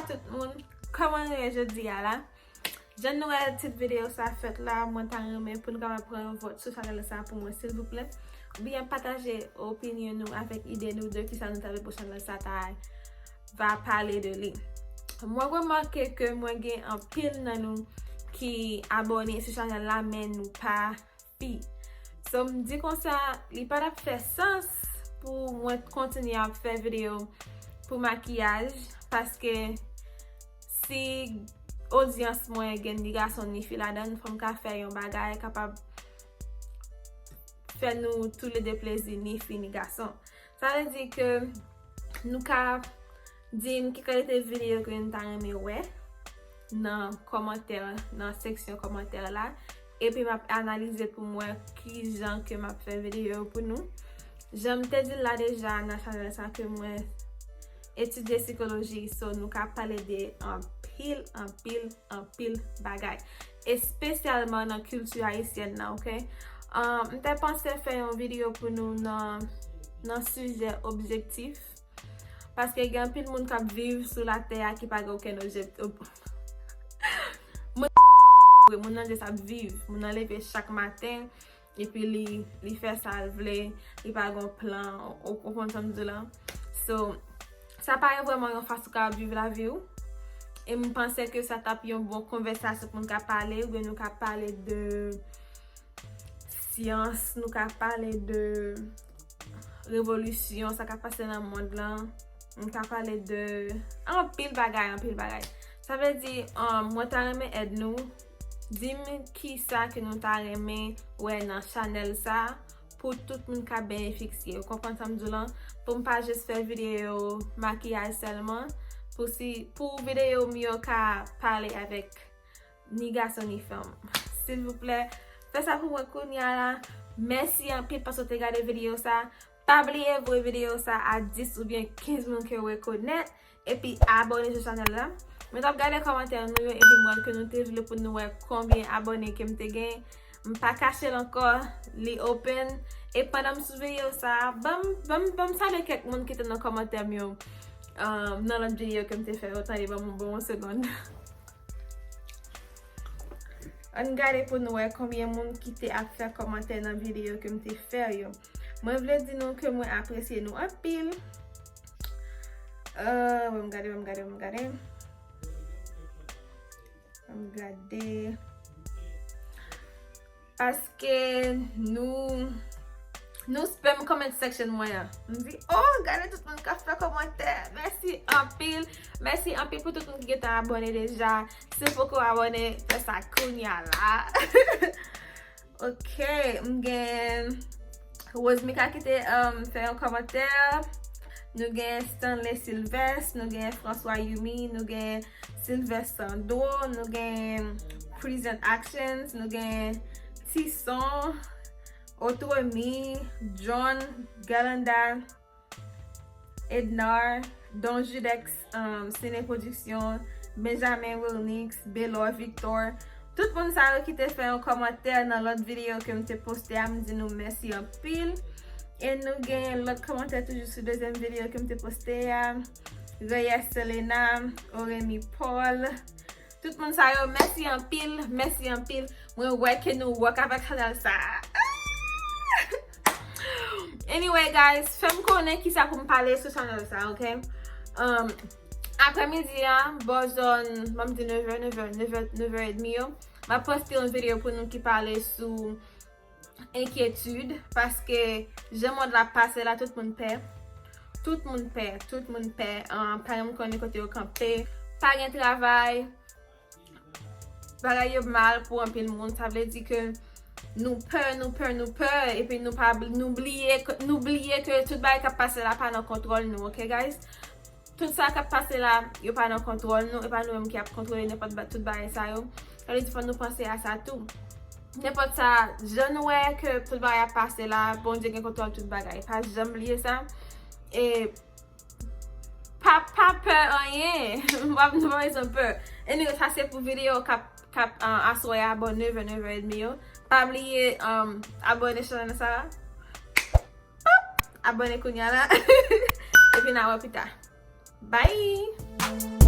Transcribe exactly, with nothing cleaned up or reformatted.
Tout moun, kòman nou ye jodi a la? Jan nou wè tit videyo sa fèt la, mwen ta renmen pou nou kapab pran yon vòt sou chanèl sa pou mwen, silvouplè. Oubyen pataje opinyon nou avèk ide nou de kisa nou ta vle pou chanèl sa ta va pale de li. Mwen remake ke mwen gen anpil nan nou ki abòne sou chanèl la, men nou pa fi. So, m di konsa, li pa t ap fè sans pou mwen kontinye ap fè videyo pou makiyaj, paske si odyans mwen gen ni gason ni fi ladan l, fò m ka fè yon bagay kapab fè nou toulede plezi, ni fi ni gason. Sa vle di ke nou ka di m ki kalite videyo ke nou ta renmen wè nan kòmantè, nan seksyon kòmantè la, epi m ap analize pou m wè ki jan ke m ap fè videyo yo pou nou. Jan m te di l la deja nan chanèl sa ke mwen etidye sikoloji, so nou ka pale de anpil, anpil, anpil bagay. Espesyalman nan kilti ayisyèn nan, oke? Um, m te panse fè yon videyo pou nou nan, nan sijè objektif. Paske gen anpil moun k ap viv sou latè a ki pa gen okenn objektif. Moun, moun nan jis ap viv. Moun nan leve chak maten, epi li, li fè sa l vle, li pa gen plan, ou, ou konprann sa m di w la. So, sa pa vrèman yon fason w ka ap viv lavi w. E m panse ke sa t ap yon bon konvèsasyon pou nou ka pale, oubyen nou ka pale de syans, nou ka pale de revolisyon, sa k ap pase nan mond lan. Nou ka pale de anpil bagay, anpil bagay. Sa vle di, um, mwen ta renmen èd nou. Di m kisa ke nou ta renmen wè nan chanèl sa pou tout moun ka benefisye. Ou konprann sa m di w lan? Pou m pa jis fè videyo makiyaj sèlman. Pou si, pou videyo m yo ka pale avèk ni gason ni fanm. Silvouplè, fè sa pou mwen kounye a la. Mèsi anpil paske w te gade videyo sa. Pa bliye voye videyo sa a dis oubyen kenz moun ke w rekonèt. Epi abòne sou chanèl la. Mwen t ap gade kòmantè nou yo epi m wè ke nou te vle pou nou wè konbyen abòne ke m te gen. M pa kache l ankò, li open. E pandan m sou videyo sa a, ban m, ban m, ban m salye kèk moun ki te nan kòmantè m yo, um, nan lòt videyo ke m te fè yo. Tande, ban m, ban m yon segonn. Ann gade pou nou wè konbyen moun ki te ap fè kòmantè nan videyo ke m te fè yo. Mwen vle di nou ke mwen apresye nou anpil. Euh, ban m gade, ban m gade, ban m gade. Ban m gade. Paske nou, nou spam comment section mwen an. M di, oh, gade tout moun k ap fè kòmantè. Mèsi anpil. Mèsi anpil pou tout moun ki gentan abòne deja. Si w poko abòne, fè sa kounye a la. Ok, m gen Rosemika ki te, um, fè yon kòmantè. Nou gen Stanley Sylvestre, nou gen François Yumi, nou gen Sylvestre Sandro, nou gen Present Actions, nou gen Tison, Otremi, John, Galanda, Ednar, Don Judex, um, Ciné Production, Benjamin Wilnix, Belor Victor. Tout moun sa yo ki te fè yon kòmantè nan lòt videyo ke m te poste a, m di nou mèsi anpil. E nou gen lòt kòmantè toujou sou dezyèm videyo ke m te poste a. Reyes Selena, Oremi Paul. Tout moun sa yo, mèsi anpil, mèsi anpil. Mwen wè ke nou rock avèk chanèl sa. Anyway, guys, fè m konnen kisa pou m pale sou chanèl sa, ok? Um, aprèmidi a, bò zòn, ban m di nevè, nevè, nevè, nevè edmi yo, m ap poste yon videyo pou nou ki pale sou enkyetid, paske jan mond la ap pase la, tout moun pè. Tout moun pè, tout moun pè. Ah, pa gen moun konnen kote yo kanpe. Pa gen travay. Bagay yo mal pou anpil moun. Sa vle di ke nou pè, nou pè, nou pè. Epi nou pa bl-, nou bliye ke, nou bliye ke tout bagay k ap pase la pa nan kontwòl nou, ok, guys? Tout sa k ap pase la, yo pa nan kontwòl nou, e pa nou menm ki ap kontwole nenpòt ba-, tout bagay sa yo. Sa vle di fò nou panse a sa tou. Nenpòt sa, jan nou wè ke tout bagay ap pase la, Bondye gen kontwòl tout bagay. Pa janm bliye sa. E pa, pa pè anyen. M pa, nou pa bezwen pè. Anyway, sa se pou videyo k ap, k ap, ah, aswè a bò nevè, nevè edmi yo. Pa bliye, um, abòne chanèl sa. Pop! Abòne kounye a la. Epi n a wè pita. Bye!